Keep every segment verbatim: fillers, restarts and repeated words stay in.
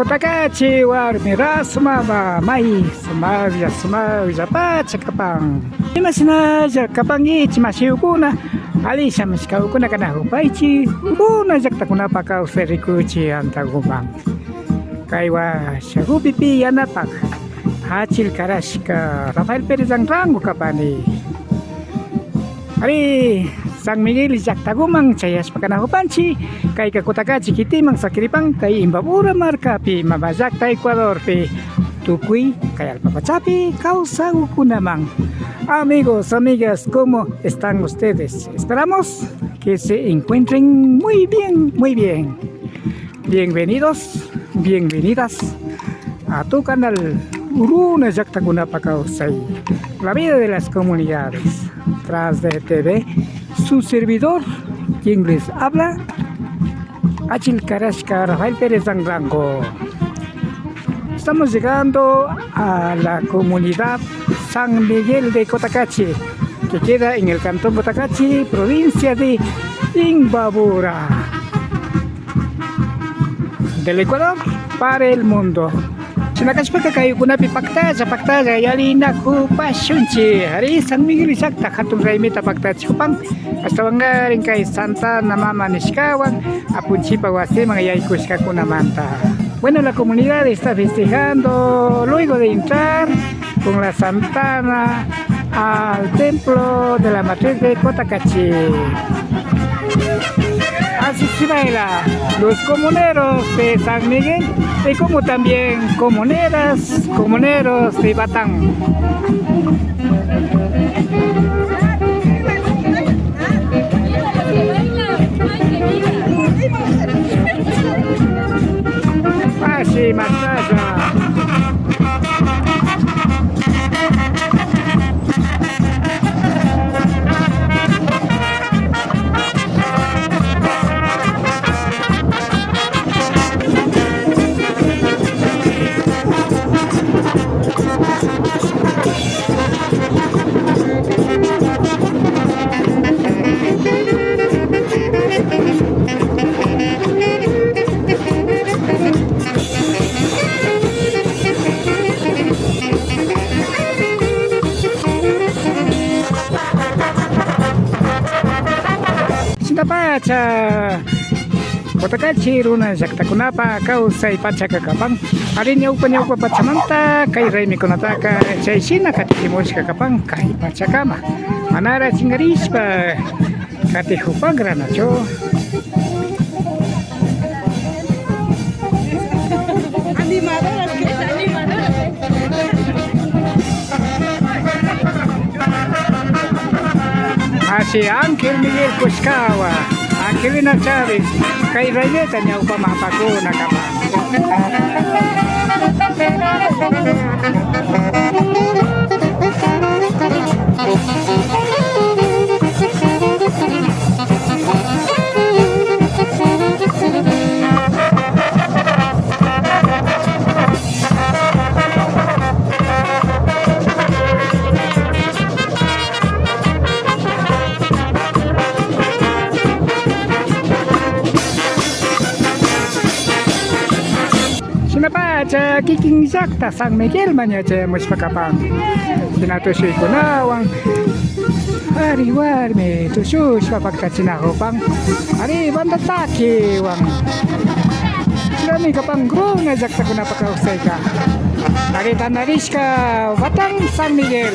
Kutakachi warmi, rasu mama, may sumaklla, sumaklla pacha kapan. Imashinalla kapankichi mashikuna, alli shamushkakuna kanakupaychi, runa llaktakunapak kawsay rikuchi antaguman. Kay washakupipi yanapak Achil Karashka Rafael Pérez Anrango kapani. Ari, San Miguel llaktakuman chayashpa kanakupanchi, kayka Kutakachi kitiman sakiripan, kay Imbabura markapi, mama llakta Ecuadorpi, tukuy kay allpa pachapi kawsakukunaman. Amigos, amigas, ¿cómo están ustedes? Esperamos que se encuentren muy bien, muy bien. Bienvenidos, bienvenidas a tu canal Runa Llaktakunapak Kawsay, la vida de las comunidades. Tras de T V, su servidor, quien les habla, Achil Karashka Rafael Pérez Anrango. Estamos llegando a la comunidad San Miguel de Cotacachi, que queda en el cantón Cotacachi, provincia de Imbabura, del Ecuador para el mundo. Shina kashpaka kaykunapi paktalla, paktalla yallinakupashunchi. Ari, San Miguel llakta hatun raymita paktachikupan. Ashtawankarin kay Santana mama nishkawan apunchipa wasiman yaykushkakunamanta. Bueno, la comunidad está festejando luego de entrar con la Santana al templo de la matriz de Cotacachi. Así se baila los comuneros de San Miguel y como también comuneras, comuneros de Batán. Pashi Matralla. Shinapacha Cotacachi runa llaktakunapa kawsay pachaka kapan. Ari, ñawpa, ñawpa pachamanta kay raymikunataka chay shina katichimushka kapan kay pachakama. Manara chinkarishpa katikupangra, nachu? Animadoras que animadoras. Así Ángel Miguel Kushkawa, Angelina Chávez, kay raymita ñawpaman apakuna kapan. Shinapacha kikin llakta San Miguelman ña chayamushpa kapan. Shina tushuykunawan, ari, warmi tushushpa paktachinakupan. Ari, banda takiwan. Shinami kapan runa llaktakunapa kawsayka. Ari, tantarishka Batán, San Miguel.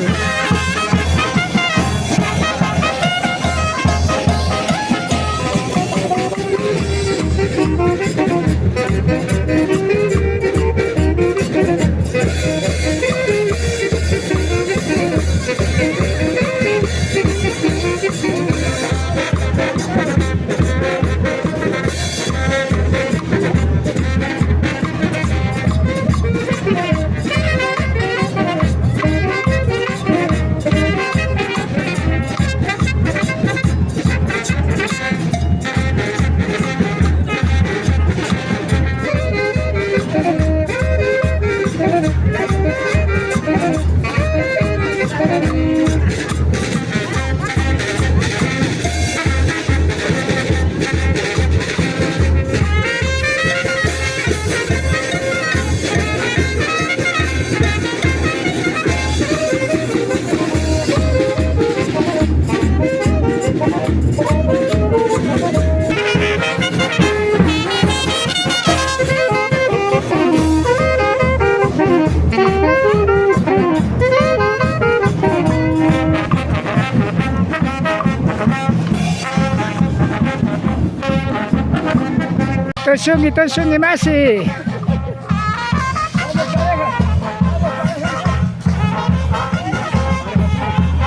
Shunki, tushunki mashi.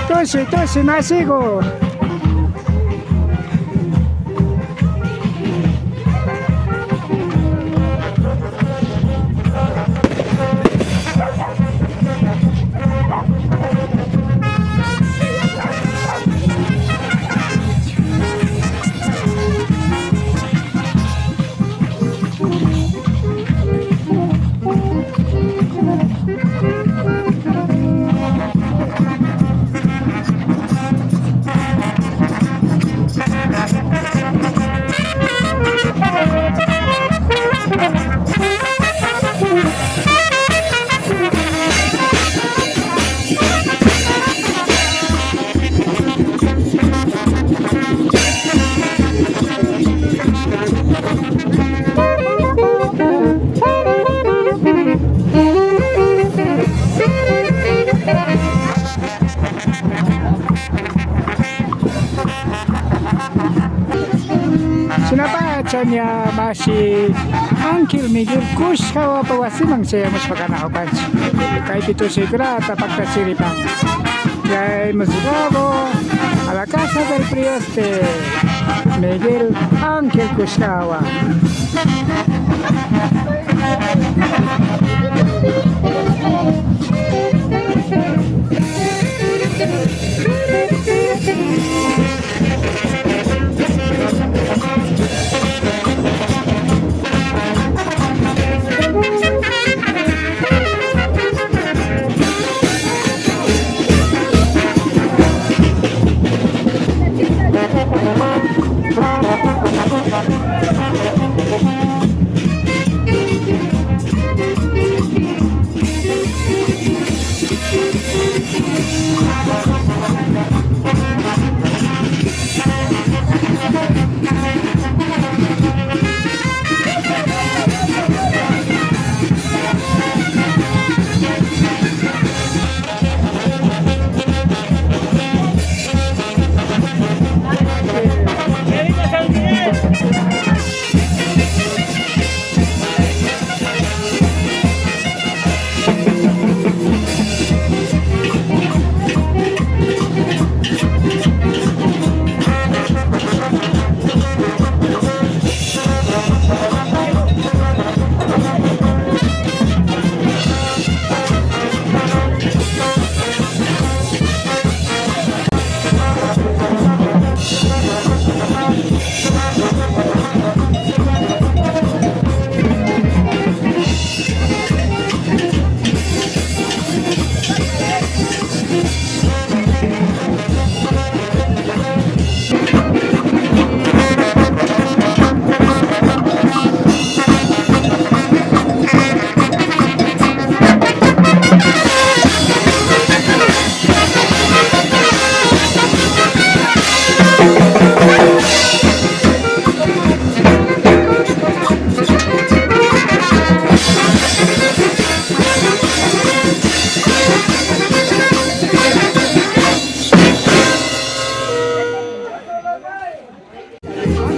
Tushi, tushi mashiku. Shinapacha ña mashi Ángel Miguel Kushkawapa wasiman chayamushpa kanakupanchik. Kaypi tushuykunata paktachiripan. Ya hemos llegado a la casa del prieste Miguel Ángel Kushkawa.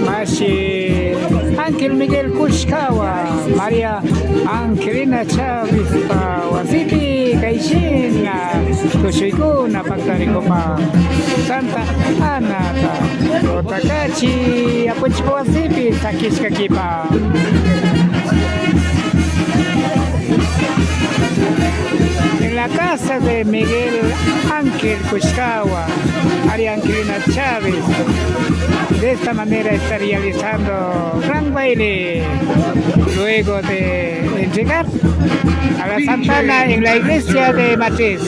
Mashi Ángel Miguel Kushkawa, María Angelina Chávezpa wasipi kayshina tushuykuna paktarikupan Santa Anata Cotacachi apunchikpa wasipi sakishka kipa. En la casa de Miguel Ángel Kushkawa, María Angelina Chávez. De esta manera está realizando gran baile luego de entregar a la Santa Ana en la iglesia de Matriz.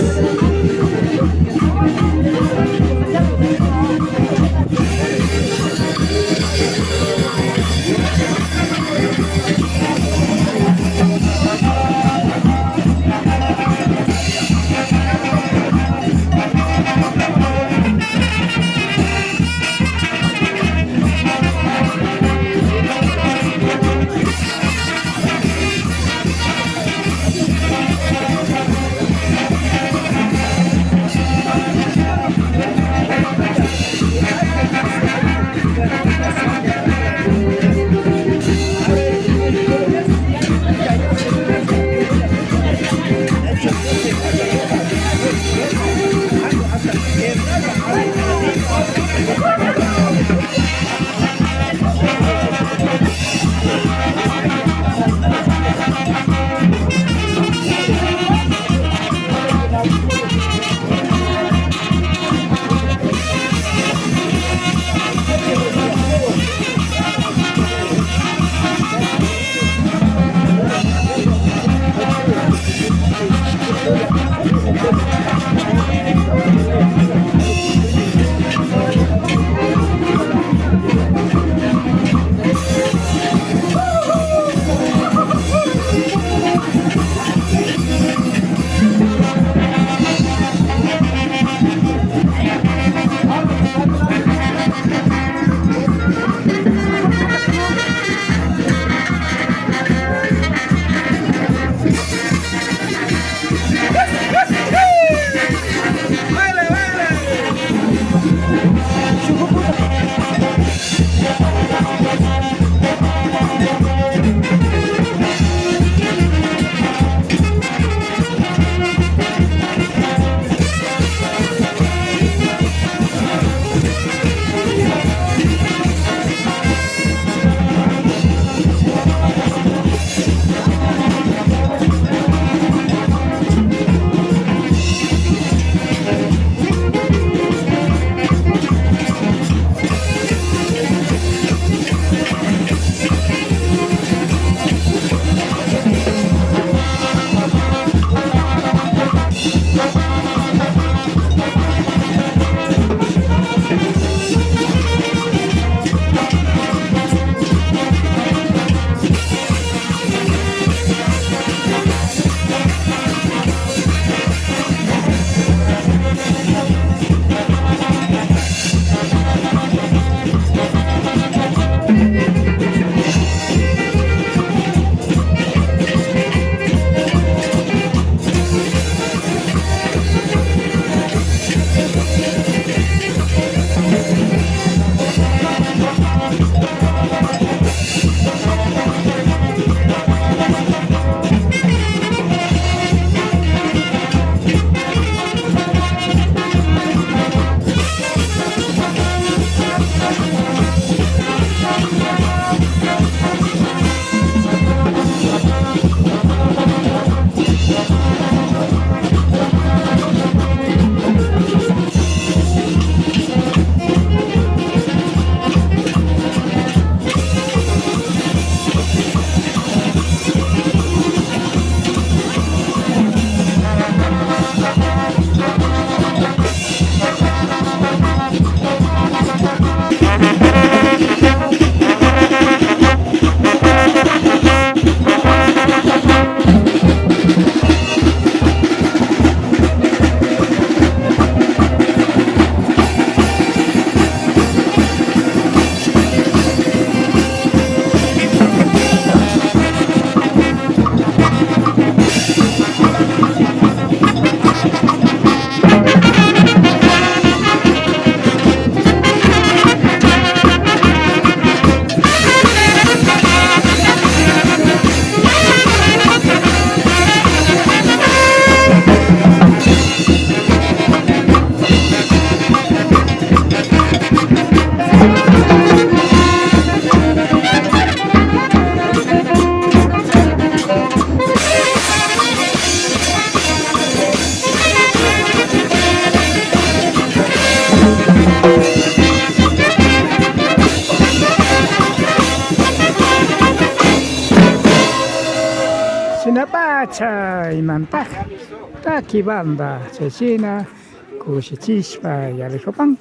Pacha imantaka taki banda chayshina kushichishpa yalikupan.